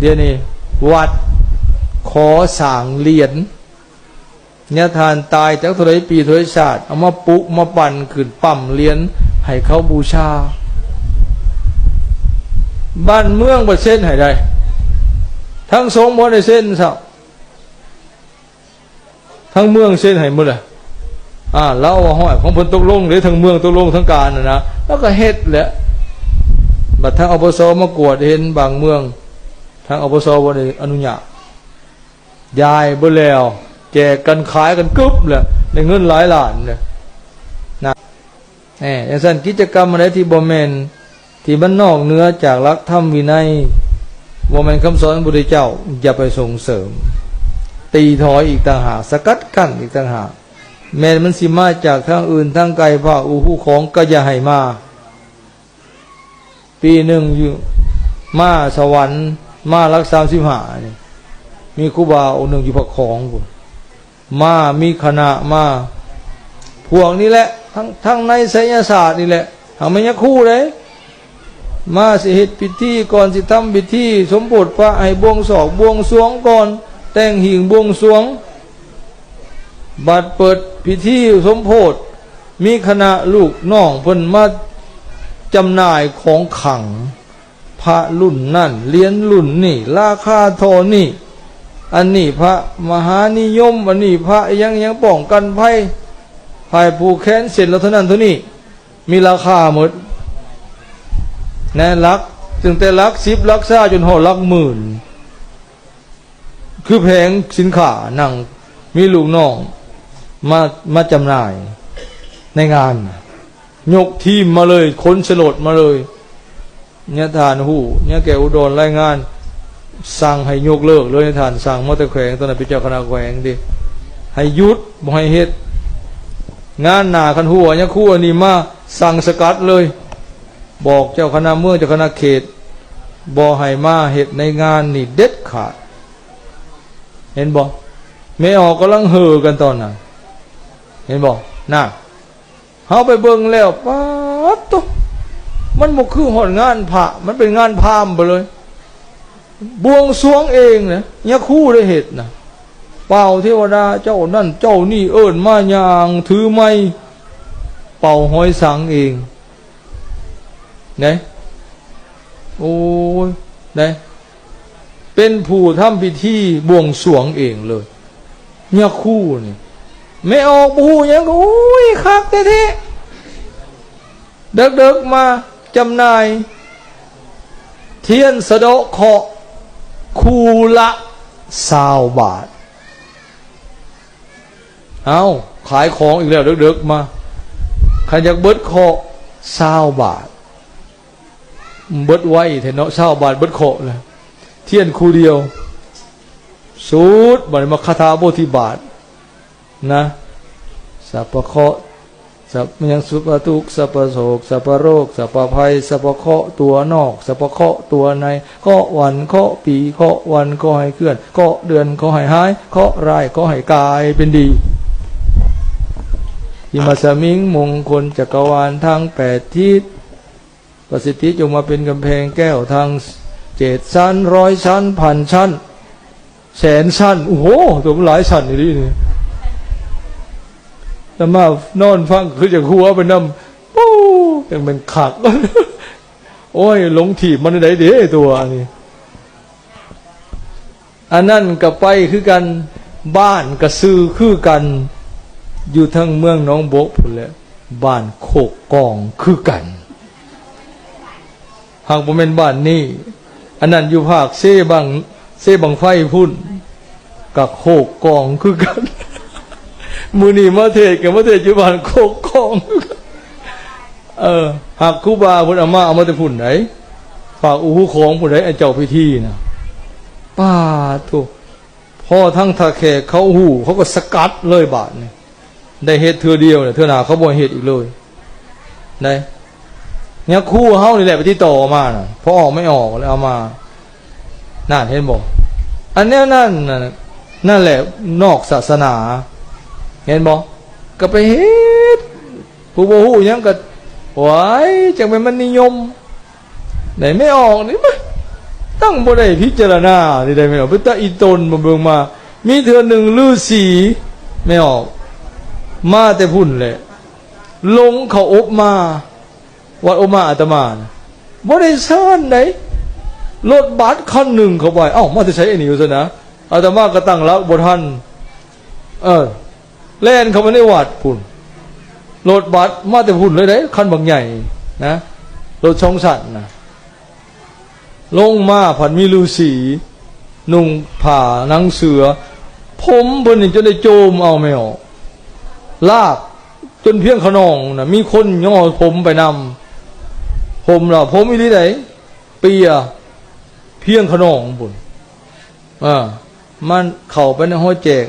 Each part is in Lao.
ດຽວນີ້ວັດຂໍສ້າງຫຼຽນ ຍາທ່ານຕາຍຈັກເທົ່າໃດປີເທົ່າໃດຊາດ ເອົາມາປຸມາປັ້ນຂຶ້ນ ປ້ຳຫຼຽນໃຫ້ເຂົາບູຊາ. ບ້ານເມືອງບໍ່ເຊັນໃຫ້ໃດ໋ ທັງສົງບໍ່ໄດ້ເຊັນຊ້ຳ. ທາງເມືອງເຊັນໃຫ້ໝົດແຫຼະ. ອ່າ ລາວວ່າ ຫ້ອຍ ຂອງເພິ່ນຕົກລົງເດ້ ທາງເມືອງຕົກລົງທາງການນະນະ ລາວກໍເຮັດແຫຼະ. ບັດທາງ ອປສ ມາກວດເຫັນບາງເມືອງ ທາງ ອປສ ບໍ່ໄດ້ອະນຸຍາດ ຍ້າຍເບິດແລ້ວ ແຈກກັນຂາຍກັນກຶບແຫຼະ ໄດ້ເງິນຫຼາຍລ້ານເດ້ນະ. ແນ່ ຈັ່ງຊັ້ນ ກິດຈະກຳອັນໃດທີ່ບໍ່ແມ່ນ ທີ່ມັນນອກເໜືອຈາກຫຼັກທຳວິໄນ ບໍ່ແມ່ນຄຳສອນຂອງພະພຸດທະເຈົ້າ ຢ່າໄປສົ່ງເສີມ ຕີຖອຍອີກຕ່າງຫາກ ສະກັດກັ້ນອີກຕ່າງຫາກ. ແມ່ນມັນຊິມາຈາກທາງອື່ນທາງໄກ ພາກອູ່ຂອງກໍຢ່າໃຫ້ມາ. ປີໜຶ່ງຢູ່ ມາສະຫວັນ ມາຫຼັກສາມສິບຫ້ານີ້ ມີຄູບາອົງໜຶ່ງຢູ່ພະຂອງພຸ້ນ ມາ ມີຄະນະມາ ພວກນີ້ແຫຼະ ທັງ ທັງໃນໄສຍະສາດນີ້ແຫຼະ ຫາກແມ່ນຍາຄູເດ້ ມາຊິເຮັດພິທີ ກ່ອນຊິທຳພິທີສົມໂພດພະ ໃຫ້ບວງສອກບວງສວງກ່ອນ ແຕ່ງຫີງບວງສວງ ບັດເປີດພິທີສົມໂພດ ມີຄະນະລູກນ້ອງເພິ່ນມາຈຳໜ່າຍຂອງຂລັງ ພະລຸ້ນນັ້ນ ຫຼຽນລຸ້ນນີ້ ລາຄາທໍ່ນີ້ ອັນນີ້ພະມະຫານິຍົມ ອັນນີ້ພະອີ່ຫຍັງໆ ປ້ອງກັນໄພ ພາຍຜູກແຂນເສັ້ນລະເທົ່ານັ້ນເທົ່ານີ້ ມີລາຄາໝົດ ໃນຫຼັກ ຕັ້ງແຕ່ຫຼັກສິບ ຫຼັກຊາວ ຈົນຮອດຫຼັກໝື່ນ ຄືແຜງສິນຄ້າ ນັ່ງມີລູກນ້ອງມາ ມາຈຳໜ່າຍໃນງານ ຍົກທີມມາເລີຍ ຂົນໃສ່ລົດມາເລີຍ. ຍາທ່ານຮູ້ ຍາແກ້ວອຸດອນລາຍງານ ສັ່ງໃຫ້ຍົກເລີກເລີຍ ຍາທ່ານສັ່ງມາແຕ່ແຂວງ ຕອນນັ້ນເປັນເຈົ້າຄະນະແຂວງເດ້ ໃຫ້ຢຸດ ບໍ່ໃຫ້ເຮັດ. ງານໜ້າຄັນຮູ້ວ່າຍາຄູອັນນີ້ມາ ສັ່ງສະກັດເລີຍ ບອກເຈົ້າຄະນະເມືອງ ເຈົ້າຄະນະເຂດ ບໍ່ໃຫ້ມາເຮັດໃນງານນີ້ເດັດຂາດ. ເຫັນບໍ່? ແມ່ອອກກຳລັງເຫີກັນຕອນນັ້ນ ເຫັນບໍ່? ນະ ເຮົາໄປເບິ່ງແລ້ວ ປາດໂທ້ ມັນບໍ່ຄືຮອດງານພະ ມັນເປັນງານພາມໄປເລີຍ ບວງສວງເອງນະ ຍາຄູໄດ້ເຮັດນະ ເປົ່າເທວະດາເຈົ້ານັ້ນເຈົ້ານີ້ ເອີ້ນມາ ຍ່າງຖືໄມ້ ເປົ່າຫອຍສັງເອງ. ເດ້ ໂອ້ຍ ເດ້ ເປັນຜູ້ທຳພິທີບວງສວງເອງເລີຍ ຍາຄູນີ້ ແມ່ອອກບໍ່ຮູ້ຫຍັງ ໂອ້ຍ ຄັກແທ້ໆ ເດິກໆ ມາຈຳໜ່າຍທຽນສະເດາະເຄາະ ຄູ່ລະຊາວບາດ. ເອົ້າ ຂາຍຂອງອີກແລ້ວ ເດິກໆ ມາ ຄັນຢາກເບິດເຄາະ ຊາວບາດ ເບິດໄວແທ້ເນາະ ຊາວບາດເບິດເຄາະແລ້ວ ທຽນຄູ່ດຽວ ສຸດ ບາດນີ້ມາຄາຖາໂພທິບາດນະ ສັບພະເຄາະ ສັບ ແມ່ນຫຍັງ ສັບພະທຸກ ສັບພະໂສກ ສັບພະໂລກ ສັບພະໄພ ສັບພະເຄາະຕົວນອກ ສັບພະເຄາະຕົວໃນ ເຄາະວັນ ເຄາະປີ ເຄາະວັນ ຂໍໃຫ້ເຄື່ອນ ເຄາະເດືອນ ຂໍໃຫ້ຫາຍ ເຄາະຮ້າຍ ຂໍໃຫ້ກາຍເປັນດີ ອິມາສະມິງ ມົງຄົນຈັກກະວານທັງແປດທິດ ປະສິດທິຈົ່ງມາເປັນກຳແພງແກ້ວທັງເຈັດຊັ້ນ ຮ້ອຍຊັ້ນ ພັນຊັ້ນ ແສນຊັ້ນ ໂອ້ໂຫ ຕົວມັນຫຼາຍຊັ້ນອີ່ຫຼີນີ້ ອາດຕະມານອນຟັງຄືຈະຫົວໄປນຳ ໂອ້ ຈັ່ງແມ່ນຄັກ ໂອ້ຍ ຫຼົງຖີບມັນໄດ້ເດ້ຕົວນີ້ ອັນນັ້ນກໍໄປຄືກັນ ບ້ານກໍຊື່ຄືກັນ ຢູ່ທາງເມືອງໜອງບົກພຸ້ນແຫຼະ ບ້ານໂຄກກອງຄືກັນ ຫາກບໍ່ແມ່ນບ້ານນີ້ ອັນນັ້ນຢູ່ພາກເຊບັ້ງ ເຊບັ້ງໄຟພຸ້ນ ກໍໂຄກກອງຄືກັນ ມື້ນີ້ມາເທດກໍມາເທດຢູ່ບ້ານໂຄກກອງ ເອີ ຫາກຄູບາເພິ່ນເອົາມາ ເອົາມາແຕ່ພຸ້ນໃດ໋ ພາກອູ່ຂອງພຸ້ນໃດ໋ ອັນເຈົ້າພິທີນະ ປາດໂທ້ ພໍທັງທ່າແຂກເຂົາຮູ້ ເຂົາກໍສະກັດເລີຍບາດນີ້ ໄດ້ເຮັດເທື່ອດຽວແຫຼະ ເທື່ອໜ້າເຂົາບໍ່ໃຫ້ເຮັດອີກເລີຍ ໄດ້ ຍາຄູເຮົານີ້ແຫຼະໄປຕິດຕໍ່ເອົາມານະ ພໍອອກແມ່ອອກແລ້ວເອົາມາ ນັ້ນເຫັນບໍ່ ອັນແນວນັ້ນນະ ນັ້ນແຫຼະນອກສາສະໜາ ເຫັນບໍ່ ກໍໄປເຮັດ ຜູ້ບໍ່ຮູ້ຫຍັງກໍ ໂອ້ຍ ຈັ່ງແມ່ນມັນນິຍົມ ໄດ້ແມ່ອອກນີ້ມາ ຕັ້ງບໍ່ໄດ້ພິຈາລະນານີ້ໄດ້ແມ່ນອອກ ເປັນຕາອີ່ຕົນ. ບໍ່ເບິ່ງມາ ມີເທື່ອໜຶ່ງລືສີແມ່ນອອກ ມາແຕ່ພຸ້ນແຫຼະ ລົງເຂົ້າອົບມາ ວັດອົບມາອາດຕະມານະ ບໍ່ໄດ້ເຊີນໃດ ລົດບັສຄັນໜຶ່ງເຂົ້າໄປ. ເອົ້າ ມາແຕ່ໃສອັນນີ້ ວ່າຊັ້ນນະ. ອາດຕະມາກໍຕັ້ງຫຼັກບໍ່ທັນ ເອີ ແລ່ນເຂົ້າໄປໃນວັດພຸ້ນ ລົດບັສມາແຕ່ພຸ້ນເລີຍເດ້ ຄັນບັກໃຫຍ່ນະ ລົດສອງຊັ້ນນະ. ລົງມາພັດມີລືສີ ນຸ່ງຜ້າໜັງເສືອ ຜົມເພິ່ນນີ້ຈົນໄດ້ໂຈມເອົາແມ່ນອອກ ລາກຈົນພຽງຂະໜອງນະ ມີຄົນຍໍຜົມໄປນຳ. ຜົມລະ ຜົມອີ່ຫຼີໃດ ເປຍພຽງຂະໜອງພຸ້ນ. ເອີ ມັນເຂົ້າໄປໃນຫໍແຈກ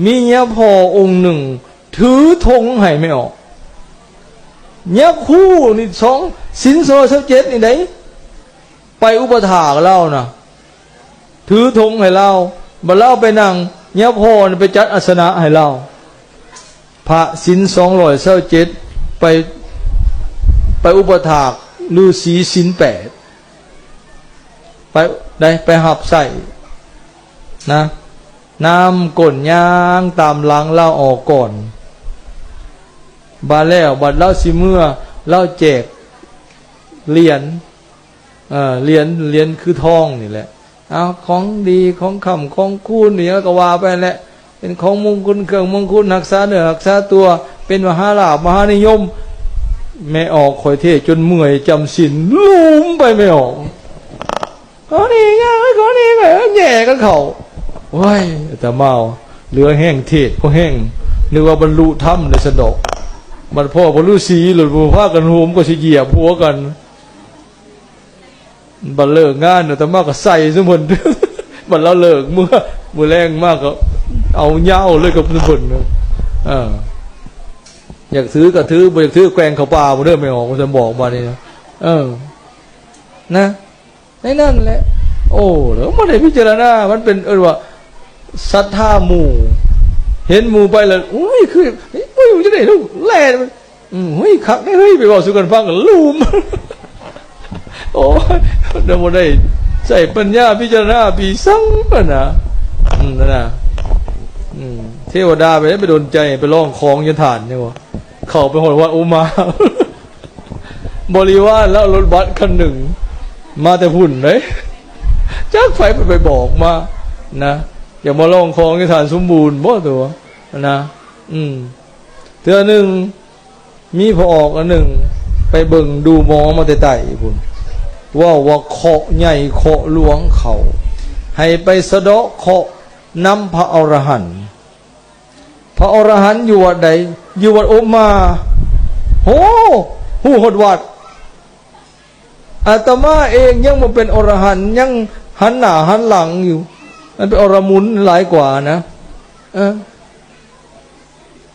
ມີຍາພໍ່ອົງໜຶ່ງ ຖືຖົງໃຫ້ແມ່ນອອກ. ຍາຄູນີ້ ສອງ ສິນສອງຮ້ອຍຊາວເຈັດນີ້ໃດ ໄປອຸປະຖາກລາວນະ ຖືຖົງໃຫ້ລາວ ບັດລາວໄປນັ່ງ ຍາພໍ່ນີ້ໄປຈັດອາສະນະໃຫ້ລາວ. ພະສິນສອງຮ້ອຍຊາວເຈັດ ໄປ ໄປອຸປະຖາກລືສີສິນແປດ ໄປ ໄດ້ໄປຮັບໃຊ້ນະ ນຳກົ້ນຍ່າງຕາມຫຼັງລາວອອກກ່ອນ. ບາດແລ້ວ ບັດລາວຊິເມືອ ລາວແຈກຫຼຽນ ເອີ ຫຼຽນ ຫຼຽນຄືທອງນີ້ແຫຼະ ເອົາ ຂອງດີ ຂອງຄ້ຳ ຂອງຄູນ ອີ່ຫຍັງກໍວ່າໄປນັ້ນແຫຼະ ເປັນຂອງມົງຄຸນ ເຄື່ອງມົງຄຸນ ຮັກສາເນື້ອຮັກສາຕົວ ເປັນມະຫາລາບ ມະຫານິຍົມ. ແມ່ອອກຂ້ອຍເທດຈົນເມື່ອຍຈຳສິນ ລູມໄປແມ່ອອກ. ຂໍນີ້ ຢ່າ ຂໍນີ້ ແຍ່ກັນເຂົ້າ. ໂອ້ຍ ອາດຕະມາເຫຼືອແຮງເທດພໍແຮງ ນຶກວ່າບັນລຸທຳໄດ້ຊັ້ນດອກ. ບັດພໍ້ພໍ່ລືສີ ແລ້ວພາກັນໂຫມກໍຊິຢຽບຫົວກັນ. ບັດເລີກງານ ອາດຕະມາກໍໃສ່ຊຸມເພິ່ນ ບັດລາວເລີກເມືອ ມື້ແລງມາກໍເອົາຍາວເລີຍກັບຊຸມເພິ່ນ. ເອີ ຢາກຖືກໍຖື ບໍ່ຢາກຖືແກວ່ງເຂົ້າປ່າພຸ້ນເດີ ແມ່ອອກ ວ່າຊັ້ນ ບອກບາດນີ້ນະ. ເອີ ນະ ໃນນັ້ນແຫຼະ ໂອ້ ແລ້ວບໍ່ໄດ້ພິຈາລະນາ ມັນເປັນ ເອີ້ນວ່າ ສັດທາໝູ່ ເຫັນໝູ່ໄປແລ້ວ ໂອ້ຍ ຄື ໂອ້ຍ ມັນຈະໄດ້ລູກແລ່ນ ອືມ ໂອ້ຍ ຄັກເດ້ເຮີ້ຍ ໄປເວົ້າສູ່ກັນຟັງ ລູມ. ໂອ້ຍ ເຮົາບໍ່ໄດ້ໃຊ້ປັນຍາພິຈາລະນາປີສັງປະນາ ອືມ ນັ້ນນະ ອືມ ເທວະດາໄປ ໄປດົນໃຈ ໄປລອງຂອງຢູ່ຖານ ຍັງວ່າ ເຂົ້າໄປຮອດວັດອຸມາ ບໍລິວານລາວລົດບັສຄັນໜຶ່ງ ມາແຕ່ພຸ້ນເດ້ ຈັກໃຜໄປບອກມານະ ຢາກມາລອງຂອງຢູ່ຖານສົມບູນບໍ່ຕົວະນະ. ອືມ ເທື່ອໜຶ່ງ ມີພໍ່ອອກອັນໜຶ່ງ ໄປເບິ່ງດູໝໍມາແຕ່ໃຕ້ພຸ້ນ ເວົ້າວ່າເຄາະໃຫຍ່ເຄາະຫຼວງເຂົ້າ ໃຫ້ໄປສະເດາະເຄາະນຳພະອໍລະຫັນ. ພະອໍລະຫັນຢູ່ວັດໃດ? ຢູ່ວັດອົບມາ. ໂຫ ຮູ້ຮອດວັດ. ອາດຕະມາເອງຍັງບໍ່ເປັນອໍລະຫັນ ຍັງຫັນໜ້າຫັນຫຼັງຢູ່ ມັນເປັນອໍລະມຸນຫຼາຍກວ່ານະ. ເອີ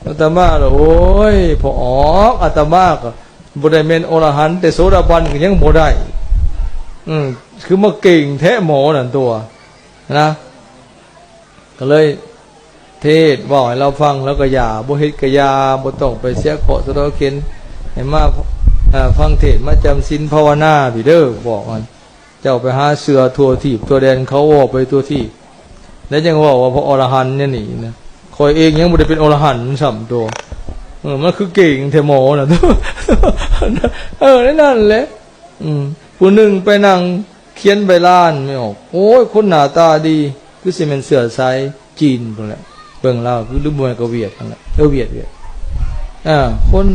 ອາດຕະມາລະ ໂອ້ຍ ພໍ່ອອກ ອາດຕະມາກໍບໍ່ໄດ້ແມ່ນອໍລະຫັນ ແຕ່ໂສດາບັນກໍຍັງບໍ່ໄດ້. ອືມ ຄືມາເກັ່ງແທ້ໝໍນັ້ນຕົວະນະ. ກໍເລີຍເທດເວົ້າໃຫ້ລາວຟັງ ລາວກໍຢ່າ ບໍ່ເຮັດກໍຢ່າ ບໍ່ຕ້ອງໄປເສຍເຄາະສະເດາະເຂັນ ໃຫ້ມາ ເອີ ຟັງເທດ ມາຈຳສິນພາວະນາພີ້ເດີ ບອກມັນ. ເຈົ້າໄປຫາເຊື່ອທົ່ວທີບທົ່ວແດນ ເຂົາເວົ້າໄປທົ່ວທີບ ແລ້ວຍັງເວົ້າວ່າພະອໍລະຫັນແນວນີ້ນະ ຂ້ອຍເອງຍັງບໍ່ໄດ້ເປັນອໍລະຫັນຊ້ຳຕົວະ. ເອີ ມັນຄືເກັ່ງແທ້ໝໍນະ. ເອີ ໃນນັ້ນແຫຼະ ອືມ ຜູ້ໜຶ່ງໄປນັ່ງ ຂຽນໃບລານແມ່ອອກ ໂອ້ຍ ຄົນໜ້າຕາດີ ຄືຊິແມ່ນເຊື້ອສາຍຈີນພຸ້ນແຫຼະ ເບິ່ງລາວຄື ຫຼືບໍ່ແມ່ນກໍຫວຽດຫັ້ນແຫຼະ ເອີ ຫວຽດ ຫວຽດ ອາ ຄົນ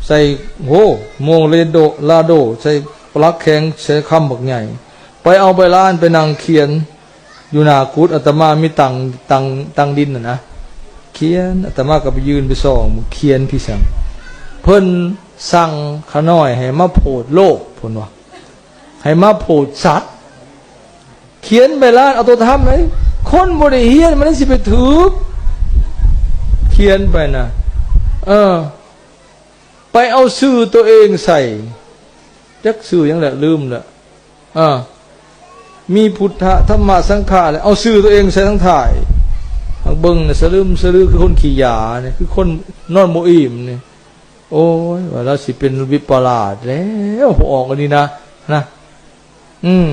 ໃສ່ ໂຫ ໂມງເລໂດ ລາໂດ ໃສ່ປະຫຼັກແຂງ ໃສ່ຄຳບັກໃຫຍ່ ໄປເອົາໃບລານໄປນັ່ງຂຽນຢູ່ໜ້າກຸດອາດຕະມາ ມີຕັ່ງ ຕັ່ງ ຕັ່ງດິນຫັ້ນນະ ຂຽນ ອາດຕະມາກໍໄປຢືນໄປສ່ອງ ຂຽນຄືຫຍັງ ເພິ່ນສັ່ງຂ້ານ້ອຍໃຫ້ມາໂຜດໂລກ ເພິ່ນວ່າ ໃຫ້ມາໂຜດສັດ ຂຽນໃບລານເອົາໂຕທຳເລີຍ ຄົນບໍ່ໄດ້ຮຽນມັນຊິໄປຖືກ ຂຽນໄປນະ ເອີ ໄປເອົາຊື່ໂຕເອງໃສ່ ຈັກຊື່ຫຍັງແຫຼະ ລືມແລ້ວ ເອີ ມີພຸດທະ ທຳມະ ສັງຂະ ແລ້ວເອົາຊື່ໂຕເອງໃສ່ທາງທ້າຍ ເບິ່ງນະ ສະລຶມສະລື ຄືຄົນຂີ້ຢານີ້ ຄືຄົນນອນບໍ່ອີ່ມນີ້. ໂອ້ຍ ວ່າລາວຊິເປັນວິປະລາດແລ້ວ ພໍອອກອັນນີ້ນະ ນະ ອືມ